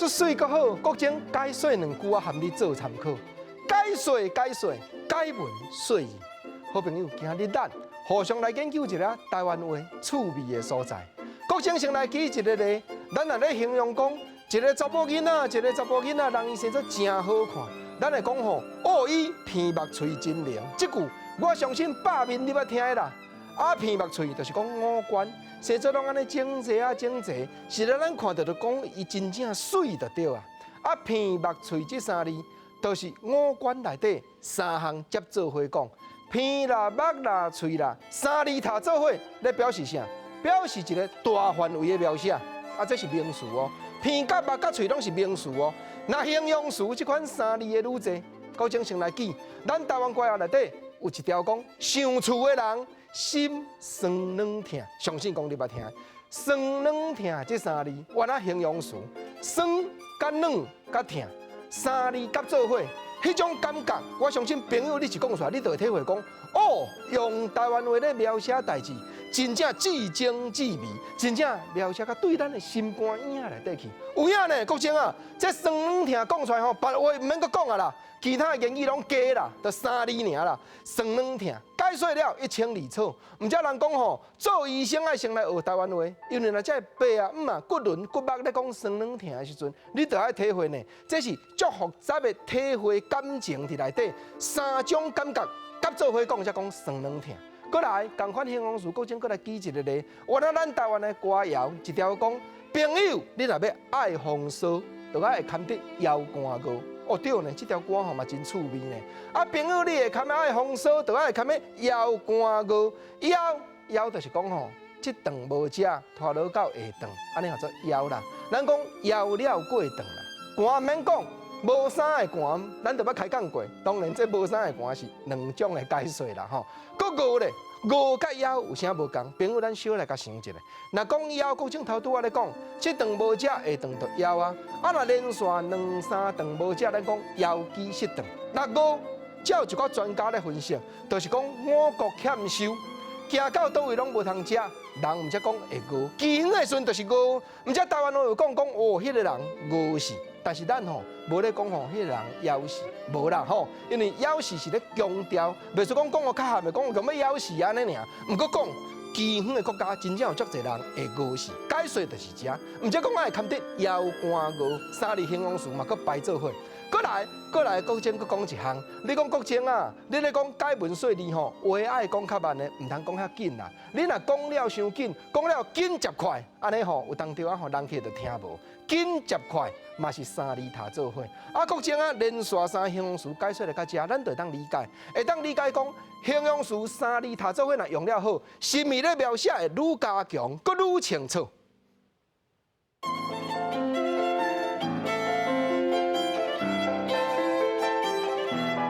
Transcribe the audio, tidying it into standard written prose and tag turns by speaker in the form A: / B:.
A: 說媠閣好，國政解說兩句啊，含你做參考。解說解說，解文說字。好朋友，今日咱互相來研究一下台灣話趣味的所在。國政先來舉一個例，咱若咧形容講一個查埔囡仔，一個查埔囡仔，人伊生做誠好看，咱會講吼，哦，伊鼻目喙真靈。這句我相信百面你捌聽的啦。啊，鼻目喙就是講五官，生做攏按呢整齊啊整齊，是咧咱看著就講伊真正媠就對啊。啊，鼻目喙這三字，就是五官內底三項接做伙講，鼻啦、目啦、喙啦，三字疊做伙，咧表示啥？表示一個大範圍的描寫。啊，這是名詞哦，鼻佮目佮喙攏是名詞哦。若形容詞這款三字的愈濟，國政先來記，咱台灣歌謠內底有一條講，想厝的人心酸軟疼，相信講你捌聽。酸軟疼這三字，原來形容詞，酸佮軟佮疼，三字夾做伙，彼種感覺，我相信朋友你一講出來，你就會體會講，哦，用台灣話咧描寫代誌，真正至精至美，真正描寫甲對咱的心肝影內底去。有影呢，國政啊，這酸軟疼講出來吼，別話毋免閣講啊啦，其他的言語攏假啦，就三字爾啦，酸軟疼解說了一清二楚。毋才人講吼，做醫生愛先來學台灣話，因為若這個爸啊、姆啊、骨輪骨肉咧講酸軟疼的時陣，你就愛體會呢，這是足複雜的體會感情佇內底，三種感覺夾做伙講，才講酸軟疼。閣來，仝款形容詞，國政閣來舉一個例，原來咱台灣的歌謠一條講，朋友，你若欲愛風騷，就愛會堪得枵寒餓。哦對呢，這條歌吼嘛真趣味呢。啊，朋友，你會堪得愛風騷，就愛會堪得枵寒餓。枵枵就是講吼，這頓無食，拖落到下頓，按呢叫做枵啦。咱講枵了過頓啦，寒免講，無衫會寒，咱就捌開講過。當然，這無衫會寒是兩種的解說啦吼。閣餓咧，餓佮枵有啥無仝？朋友，咱小來共想一下。若講枵，國政頭拄仔咧講，這頓無食，下頓就枵啊。啊，若連續兩三頓無食，咱講枵飢失頓。若餓，才有一寡專家咧分析，就是講五穀欠收，行到佗位攏無通食，人毋才講會餓。飢荒的時陣就是餓，毋才台灣話有講講哦，彼個人餓死。但是咱吼無咧講吼，彼個人枵死，無啦吼，因為枵死是咧強調，袂使講講予較含的，講欲枵死按呢爾。毋過講飢荒的國家，真正有足濟人會餓死，解說就是這。毋才講愛堪得枵寒餓，三字形容詞嘛，閣排做伙。閣來，閣來，國政閣講一項。你講國政啊，你咧講解文說字吼，話愛講較慢的，毋通講遐緊啦。你若講了傷緊，講了緊接快，按呢吼有當時仔吼人客就聽無。緊接快嘛是三字疊做伙。啊，國政啊，連續三形容詞解說來到遮，咱就會當理解，會當理解講形容詞三字疊做伙若用了好，心意咧描寫會愈加強，閣愈清楚。